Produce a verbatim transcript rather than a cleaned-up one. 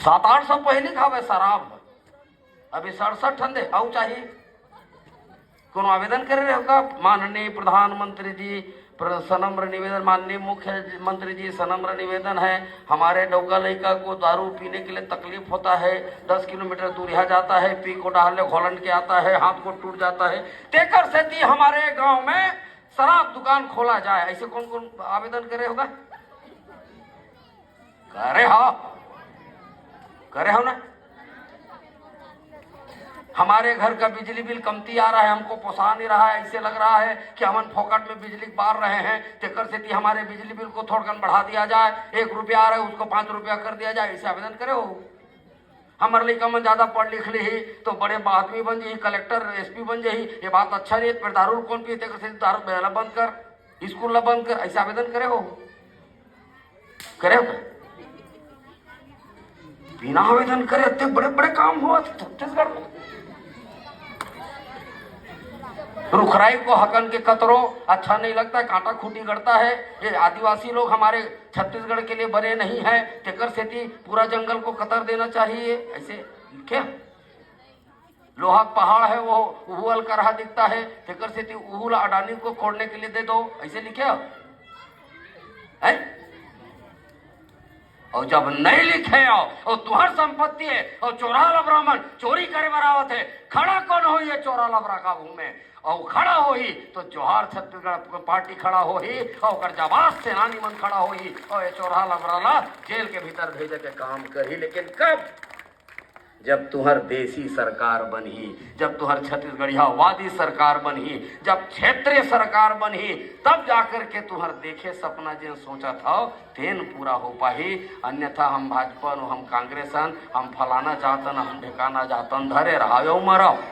सात आठ सौ पहिली खावे शराब, अभी सड़सठ ठन दे, अउ चाही? कोनो आवेदन करे रहे होगा? माननीय प्रधानमंत्री जी, प्र-, सनम्र निवेदन, माननीय मुख्यमंत्री जी, सनम्र निवेदन है, हमारे डौका लड़का को दारू पीने के लिए तकलीफ होता है, दस किलोमीटर दूरिहा जाता है, पी को डहार ले घोलट के आता है, हाथ को टूट जाता है, तेकर सेती हमारे गांव में शराब दुकान खोला जाए। ऐसे कौन कौन आवेदन करे होगा? करे हो, करे हो ना? हमारे घर का बिजली बिल कमती आ रहा है, हमको पोसा नहीं रहा है, ऐसे लग रहा है कि हमन फोकट में बिजली बार रहे हैं, तेकर सेती हमारे बिजली बिल को थोड़कन बढ़ा दिया जाए, एक रुपया आ रहा है उसको पाँच रुपया कर दिया जाए, ऐसे आवेदन करे हो। हमर लइका मन ज्यादा पढ़ लिख लिही तो बड़े आदमी बन जही, कलेक्टर, एसपी बन जही। ये बात अच्छा नहीं है, पर दारू कौन पिए, तेकर सेती दारू ला बंद कर, स्कूल ला बंद कर, ऐसे आवेदन करे हो? करे हो? बिना आवेदन करे इतने बड़े बड़े काम हुआ था छत्तीसगढ़ में। रुखराई को हकन के कतरो अच्छा नहीं लगता है, कांटा खूंटी गड़ता है। ये आदिवासी लोग हमारे छत्तीसगढ़ के लिए बने नहीं है, तेकर सेती पूरा जंगल को कतर देना चाहिए, ऐसे लिखे। लोहा का पहाड़ है, वो उहू अलकरहा दिखता है, तेकर सेती उहू ला अडानी को खोदने के लिए दे दो, ऐसे लिखे हो? हैं? और जब नहीं लिखे हो, और तुहर संपत्ति है, और चोरहा लबरा मन चोरी करे बर आवत है, खड़ा कौन होही ये चोरहा लबरा काबू में? और खड़ा होही तो जोहार छत्तीसगढ़ पार्टी खड़ा होही, और ओकर जवाब सेनानी मन खड़ा होही, और ये चोरहा लबरा ला जेल के भीतर भेजे के काम करही। लेकिन कब? जब तुहर देसी सरकार बनही, जब तुहर छत्तीसगढ़ियावादी सरकार बनही, जब क्षेत्रीय सरकार बनही, तब जाकर के तुहर देखे सपना जेन सोचत हव, तेन पूरा हो पाही। अन्यथा हम भाजपा नो, हम कांग्रेस हन, हम फलाना जातन, हम ढेकाना जातन धरे रहाव अउ मरव।